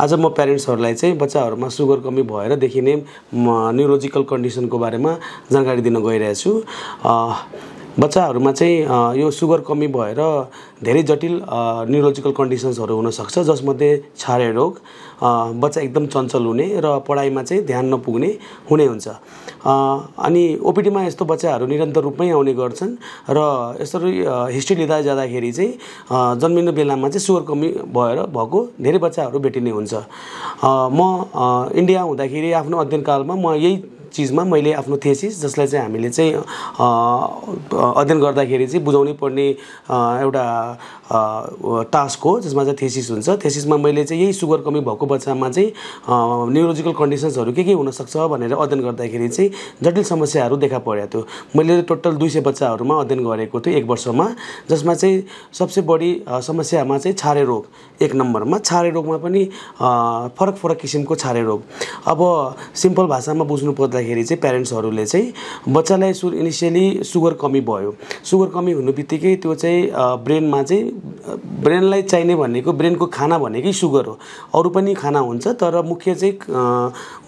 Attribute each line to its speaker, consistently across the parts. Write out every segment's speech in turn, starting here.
Speaker 1: आज म प्यारेन्ट्सहरूलाई चाहिँ बच्चाहरूमा सुगर कमी भएर देखिने न्युरोलोजिकल कन्डिसनको बारेमा जानकारी दिन गइरहेको छु। बच्चाहरूमा चाहिँ यो सुगर कमी भएर धेरै जटिल न्युरोलोजिकल कन्डिसन्सहरू हुन सक्छ, जसमध्ये छारे रोग, बच्चा एकदम चञ्चल हुने र पढाइमा चाहिँ ध्यान नपुग्ने हुने हुन्छ। अनि ओपिडीमा यस्तो बच्चाहरू निरन्तर रूपमै आउने गर्छन् र यसरी हिस्ट्री लिँदा जाँदाखेरि चाहिँ जन्मिने बेलामा चाहिँ सुगर कमी भएर भएको धेरै बच्चाहरू भेटिने हुन्छ। म इन्डिया हुँदाखेरि आफ्नो अध्ययनकालमा म यही चीजमा मैले आफ्नो थेसिस, जसलाई चाहिँ हामीले चाहिँ अध्ययन गर्दाखेरि चाहिँ बुझाउनै पर्ने एउटा टास्क हो, जसमा चाहिँ थेसिस हुन्छ। थेसिसमा मैले चाहिँ यही सुगर कमी भएको बच्चामा चाहिँ न्युरोलोजिकल कन्डिसन्सहरू के हुन सक्छ भनेर अध्ययन गर्दाखेरि चाहिँ जटिल समस्याहरू देखा परेको थियो। मैले टोटल 200 बच्चाहरूमा अध्ययन गरेको थिएँ 1 वर्षमा, जसमा चाहिँ सबसे बढी समस्यामा चाहिँ छारे रोग 1 नम्बरमा। छारे रोगमा पनि फरक फरक किसिमको छारे रोग। अब सिम्पल भाषामा बुझ्नु पर्दाखेरि चाहिँ प्यारेन्ट्सहरूले चाहिँ बच्चालाई इनिसियली सुगर कमी भयो। सुगर कमी हुनुबित्तिकै त्यो चाहिँ ब्रेनमा चाहिँ ब्रेनलाई चाहिने भनेको ब्रेनको खाना भनेकै सुगर हो। अरू पनि खाना हुन्छ, तर मुख्य चाहिँ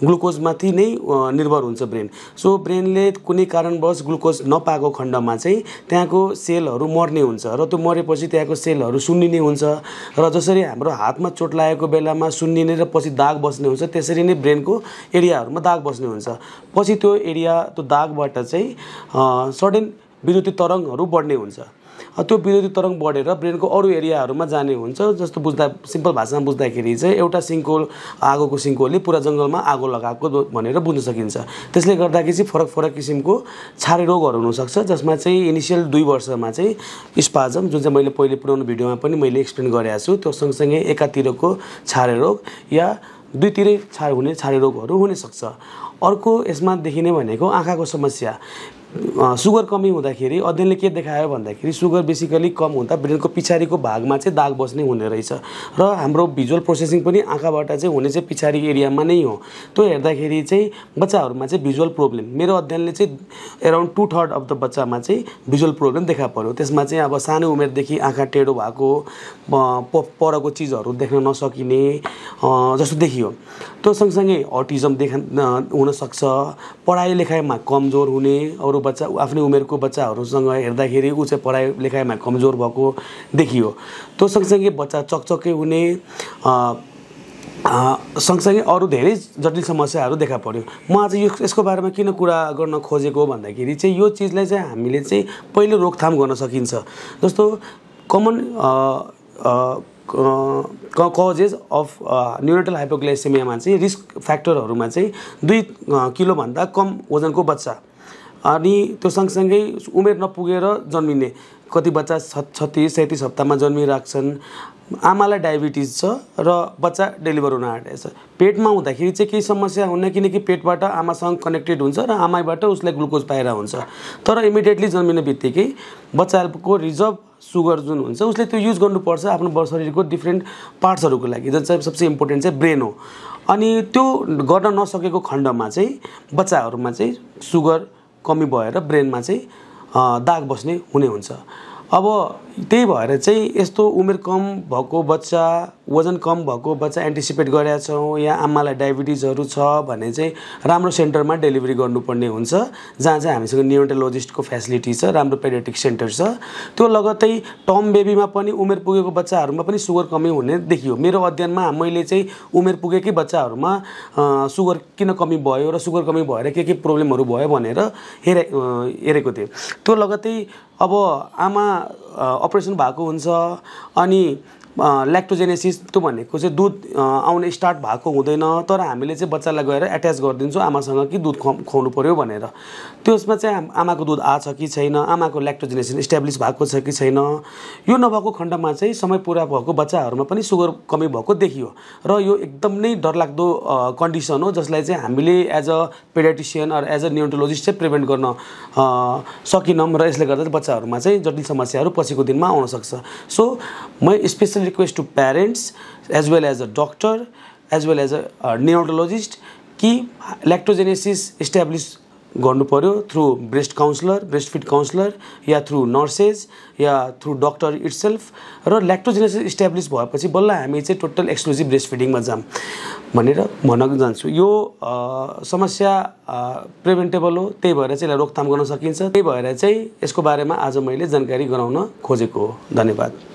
Speaker 1: ग्लुकोजमाथि नै निर्भर हुन्छ ब्रेन। सो ब्रेनले कुनै कारणवश ग्लुकोज नपाएको खण्डमा चाहिँ त्यहाँको सेलहरू मर्ने हुन्छ र त्यो मरेपछि त्यहाँको सेलहरू सुन्निने हुन्छ र जसरी हाम्रो हातमा चोट लागेको बेलामा सुन्निने र पछि दाग बस्ने हुन्छ, त्यसरी नै ब्रेनको एरियाहरूमा दाग बस्ने हुन्छ। पछि त्यो एरिया, त्यो दागबाट चाहिँ सडन विद्युतीय तरङ्गहरू बढ्ने हुन्छ। त्यो विद्युतीय तरङ्ग बढेर ब्रेनको अरू एरियाहरूमा जाने हुन्छ। जस्तो सिम्पल भाषामा बुझ्दाखेरि चाहिँ एउटा सिङ्कोल, आगोको सिङ्कोलले पुरा जङ्गलमा आगो लगाएको भनेर बुझ्न सकिन्छ। त्यसले गर्दाखेरि चाहिँ फरक फरक किसिमको छारे रोगहरू हुनसक्छ, जसमा चाहिँ इनिसियल 2 वर्षमा चाहिँ स्पाजम, जुन चाहिँ मैले पहिले पुरानो भिडियोमा पनि मैले एक्सप्लेन गरेको छु, त्यो सँगसँगै एकातिरको छारे रोग या दुईतिरै हुने छारे रोगहरू हुन सक्छ। अर्को यसमा देखिने भनेको आँखाको समस्या। सुगर कमी हुँदाखेरि अध्ययनले के देखायो भन्दाखेरि सुगर बेसिकली कम हुँदा ब्रेनको पछाडिको भागमा चाहिँ दाग बस्ने हुने रहेछ र हाम्रो भिजुअल प्रोसेसिङ पनि आँखाबाट चाहिँ हुने चाहिँ पछाडि एरियामा नै हो। त्यो हेर्दाखेरि चाहिँ बच्चाहरूमा चाहिँ भिजुअल प्रब्लम, मेरो अध्ययनले चाहिँ अराउन्ड 2/3 अफ द बच्चामा चाहिँ भिजुअल प्रब्लम देखा पर्यो। त्यसमा चाहिँ अब सानो उमेरदेखि आँखा टेढो भएको, परको चिजहरू देख्न नसकिने जस्तो देखियो। त्यो सँगसँगै अटिजम हुन सक्छ, पढाइ लेखाइमा कमजोर हुने, अरू बच्चा आफ्नै उमेरको बच्चाहरूसँग हेर्दाखेरि ऊ चाहिँ पढाइ लेखाइमा कमजोर भएको देखियो। त्यो सँगसँगै बच्चा चकचके हुने, सँगसँगै अरू धेरै जटिल समस्याहरू देखा पर्यो। म आज यसको बारेमा किन कुरा गर्न खोजेको भन्दाखेरि चाहिँ यो चिजलाई चाहिँ हामीले चाहिँ पहिले रोकथाम गर्न सकिन्छ। जस्तो कमन कजेज अफ न्युरोनल हाइपोग्लाइसेमियामा चाहिँ रिस्क फ्याक्टरहरूमा चाहिँ 2 किलोभन्दा कम वजनको बच्चा, अनि त्यो सँगसँगै उमेर नपुगेर जन्मिने, कति बच्चा 36-37 हप्तामा जन्मिराख्छन्, आमालाई डायबिटिज छ र बच्चा डेलिभर हुन आँटेको छ। पेटमा हुँदाखेरि चाहिँ केही समस्या हुन्न, किनकि पेटबाट आमासँग कनेक्टेड हुन्छ र आमाबाट उसलाई ग्लुकोज पाएर हुन्छ। तर इमिडिएटली जन्मिने बित्तिकै बच्चाको रिजर्भ सुगर जुन हुन्छ उसले त्यो युज गर्नुपर्छ आफ्नो शरीरको डिफ्रेन्ट पार्ट्सहरूको लागि, जुन चाहिँ सबसे इम्पोर्टेन्ट चाहिँ ब्रेन हो। अनि त्यो गर्न नसकेको खण्डमा चाहिँ बच्चाहरूमा चाहिँ सुगर कमी भएर ब्रेनमा चाहिँ दाग बस्ने हुने हुन्छ। अब त्यही भएर चाहिँ यस्तो उमेर कम भएको बच्चा, वजन कम भएको बच्चा एन्टिसिपेट गरेका छौँ या आमालाई डायबिटिजहरू छ भने चाहिँ राम्रो सेन्टरमा डेलिभरी गर्नुपर्ने हुन्छ, जहाँ चाहिँ हामीसँग न्युरोन्टोलोजिस्टको फेसिलिटी छ, राम्रो पेडियाट्रिक सेन्टर छ। त्यो लगत्तै टर्म बेबीमा पनि उमेर पुगेको बच्चाहरूमा पनि सुगर कमी हुने देखियो। मेरो अध्ययनमा मैले चाहिँ उमेर पुगेकै बच्चाहरूमा सुगर किन कमी भयो र सुगर कमी भएर के प्रब्लमहरू भयो भनेर हेरेको थिएँ। त्यो लगत्तै अब आमा अपरेसन भएको हुन्छ अनि ल्याक्टोजेनेसिस त्यो भनेको चाहिँ दुध आउने स्टार्ट भएको हुँदैन, तर हामीले चाहिँ बच्चालाई गएर एट्याच गरिदिन्छौँ आमासँग कि दुध खुवाउनु पर्यो भनेर। त्यसमा चाहिँ आमाको दुध आछ कि छैन, आमाको ल्याक्टोजेनेसिस इस्टाब्लिस भएको छ कि छैन, यो नभएको खण्डमा चाहिँ समय पुरा भएको बच्चाहरूमा पनि सुगर कमी भएको देखियो। र यो एकदम नै डरलाग्दो कन्डिसन हो, जसलाई चाहिँ हामीले as a pediatrician or as a neonatologist चाहिँ प्रिभेन्ट गर्न सकिनौँ र यसले गर्दा बच्चाहरूमा चाहिँ जटिल समस्याहरू पछिको दिनमा आउन सक्छ। सो म specially request to parents as well as a doctor as well as a neonatologist कि ल्याक्टोजेनेसिस इस्टाब्लिस गर्नु पर्यो through breast counsellor, breast feed counsellor या थ्रु नर्सेस या थ्रु डक्टर इट्सेल्फ र ल्याक्टोजेनेसिस इस्ट्याब्लिस भएपछि बल्ल हामी चाहिँ टोटल एक्सक्लुजिभ ब्रेस्ट फिडिङमा जाम भनेर भन्न चाहन्छु। यो समस्या प्रिभेन्टेबल हो, त्यही भएर चाहिँ यसलाई रोकथाम गर्न सकिन्छ। त्यही भएर चाहिँ यसको बारेमा आज मैले जानकारी गराउन खोजेको हो। धन्यवाद।